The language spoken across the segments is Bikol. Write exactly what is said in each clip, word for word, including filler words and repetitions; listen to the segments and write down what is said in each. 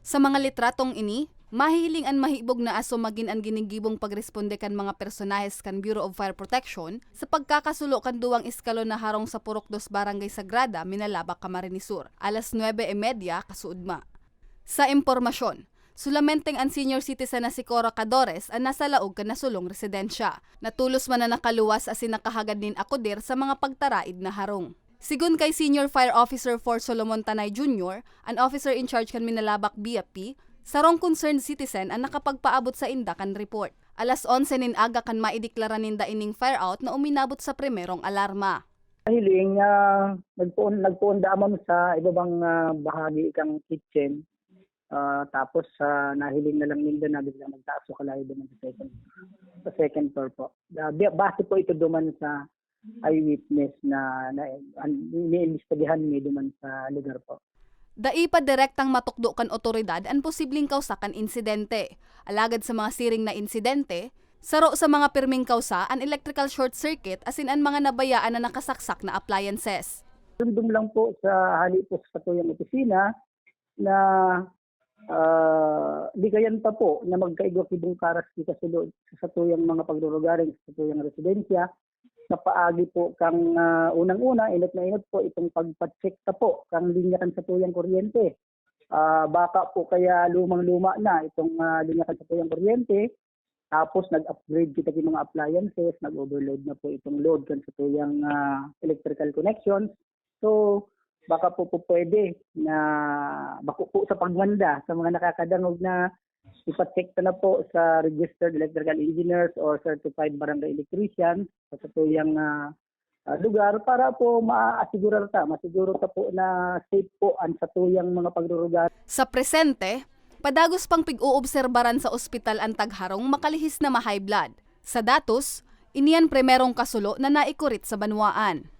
Sa mga litratong ini, mahihiling an mahibog na aso magin an ginigibong pagresponde kan mga personahes kan Bureau of Fire Protection sa pagkakasulo kan duwang eskalon na harong sa Purok Dos Barangay Sagrada, Minalabac, Camarines Sur, alas nuebe y media kasuodma. Sa impormasyon, solamenteng an senior citizen na si Cora Cadores an nasa laog kan nasulong residensya. Natolos man na nakaluwas asin nakahagad nin akoder sa mga pagtaraid na harong. Sigon kay Senior Fire Officer four Solomon Tanay Junior, an officer in charge kan Minalabac B F P, sarong concerned citizen an nakapagpaabot sainda kan report. Alas onse nin aga kan maideklara ninda ining fire out na uminabot sa primerong alarma. Hiling, ah, nagpoon, nagpoon da man sa ibabang, ah, bahagi kang kitchen. Ah, tapos, ah, nahiling na lang ninda na biglang nagtaas so kalayo duman sa second, sa second floor po. Ah, bi-, base po ito duman sa eyewitness na, na an-, iniimbestigahan mi duman sa lugar po. Dai pa direktang matukdo kan otoridad an posibleng kawsa kan insidente. Alagad sa mga siring na insidente, saro sa mga pirming kawsa an electrical short circuit asin an mga nabayaan na nakasaksak na appliances. Sundom lang po sa hali po sa satuyang opisina na, ah, ligayan pa po na magkaigwa ki bungkaras ki kasulod sa satuyang mga pagrurugaring sa satuyang residensya. Sa paagi po kang, ah, unang-una, inot na inot po itong pagpa-check ta po kang linya kan satuyang kuryente. Ah, baka po kaya lumang-luma na itong, ah, linya kan satuyang kuryente. Tapos nag-upgrade kita ki mga appliances, nag-overload na po itong load kan satuyang, ah, electrical connections. So, baka po, po pwede na bako po sa pagmanda sa mga nakakadangog na ipa-check ta na po sa registered electrical engineers or certified barangay electrician sa satuyang, ah, ah, lugar para po maaasigurar ta, masiguro ta po na safe po ang satuyang mga pagrurugaring. Sa presente, padagos pang pig-oobserbaran sa ospital an tagharong makalihis na ma-high blood. Sa datos, ini an primerong kasulo na naikurit sa banwaan.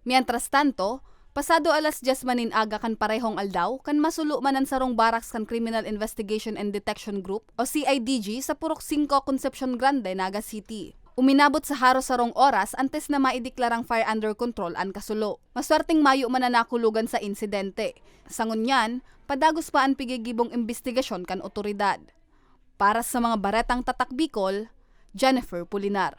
Mientras tanto, pasado alas dyes man nin aga kan parehong aldaw kan masulo man an sarong baraks kan Criminal Investigation and Detection Group o C I D G sa Purok Singko, Concepcion Grande, Naga City. Uminabot sa haros sarong oras antes na maideklarang fire under control an kasulo. Maswerteng mayo man na nakulogan sa insidente. Sa ngunyan, padagos pa an pigigibong imbestigasyon kan otoridad. Para sa mga baretang Tatak Bicol, Jennifer Pulinar.